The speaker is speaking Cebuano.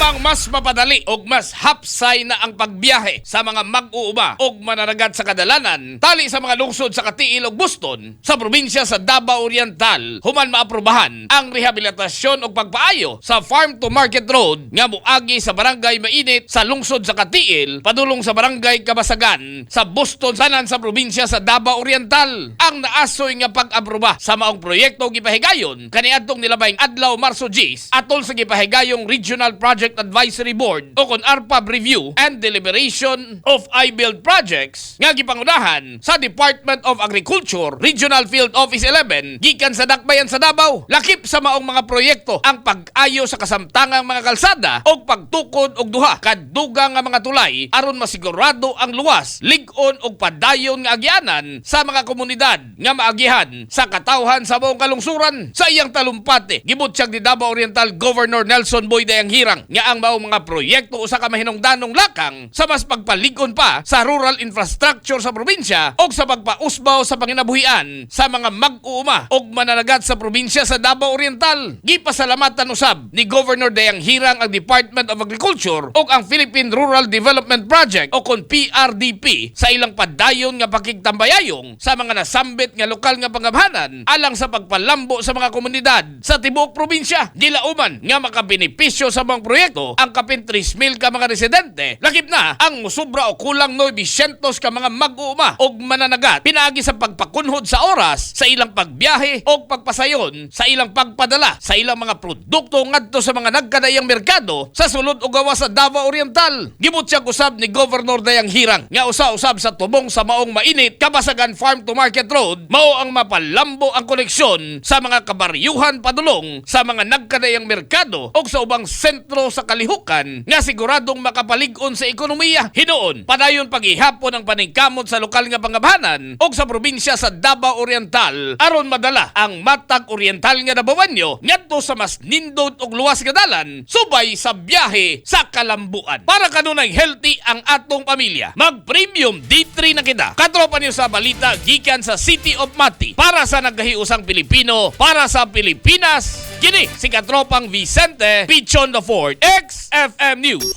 Upang mas mapadali og mas hapsay na ang pagbiyahe sa mga mag-uuma og mananagat sa kadalanan tali sa mga lungsod sa Cateel ug Buston sa probinsya sa Davao Oriental, human maaprubahan ang rehabilitasyon ug pagpaayo sa Farm to Market Road nga moagi sa Barangay Mainit sa lungsod sa Cateel padulong sa Barangay Kabasagan sa Buston sanan sa probinsya sa Davao Oriental. Ang naasoy nga pag-aproba sa maong proyekto gipahigayon kaniadtong nilabayng adlaw, Marso 10, atol sa gipahigayong Regional Project Advisory Board o kon RPAB Review and Deliberation of iBuild Projects nga gipangunahan sa Department of Agriculture Regional Field Office 11 gikan sa Dakbayan sa Davao. Lakip sa maong mga proyekto ang pag-ayo sa kasamtangang mga kalsada o pagtukod og duha ka dugang nga mga tulay aron masigurado ang luwas, lig-on ug padayon nga agyanan sa mga komunidad nga maagihan sa katawhan sa buong kalungsuran. Sa iyang talumpati, gibutyag ni Davao Oriental Governor Nelson Boy Dayanghirang nga ang maong mga proyekto usa ka mahinungdanong lakang sa mas pagpalig-on pa sa rural infrastructure sa probinsya ug sa pagpausbaw sa panginabuhian sa mga mag-uuma ug mananagat sa probinsya sa Davao Oriental. Gipasalamatan usab ni Governor Dayanghirang ang Department of Agriculture ug ang Philippine Rural Development Project o kon PRDP sa ilang padayon nga pakigtambayayong sa mga nasambit nga lokal nga pangabhanan alang sa pagpalambo sa mga komunidad sa tibuok probinsya. Gilauman nga makabenepisyo sa mga proyekto ang kapin 3,000 ka mga residente, lakip na ang musubra o kulang 900 ka mga mag-uuma og mananagat pinaagi sa pagpakunhod sa oras sa ilang pagbiyahe o pagpasayon sa ilang pagpadala sa ilang mga produkto ngadto sa mga nagkadaiyang merkado sa sulod o gawas sa Davao Oriental. Gibutyag usab ni Governor Dayanghirang nga usa-usab sa tubong sa maong Mainit Kabasagan Farm to Market Road mao ang mapalambo ang koneksyon sa mga kabaryuhan padulong sa mga nagkadaiyang merkado o sa ubang sentro sa kalihukan nga siguradong makapalig-on sa ekonomiya. Hinuon, padayon paghihapon ang paningkamot sa lokal nga pangabhanan o sa probinsya sa Davao Oriental aron madala ang matag oriental nga Dabawenyo ngadto sa mas nindot ug luwas nga dalan subay sa biyahe sa kalambuan. Para kanunay healthy ang atong pamilya, mag Premium D3 na kita. Katropa niyo sa balita gikan sa City of Mati. Para sa nagkahiusang Pilipino, para sa Pilipinas, kini si Katropang Vicente Pichon the Fourth, XFM News.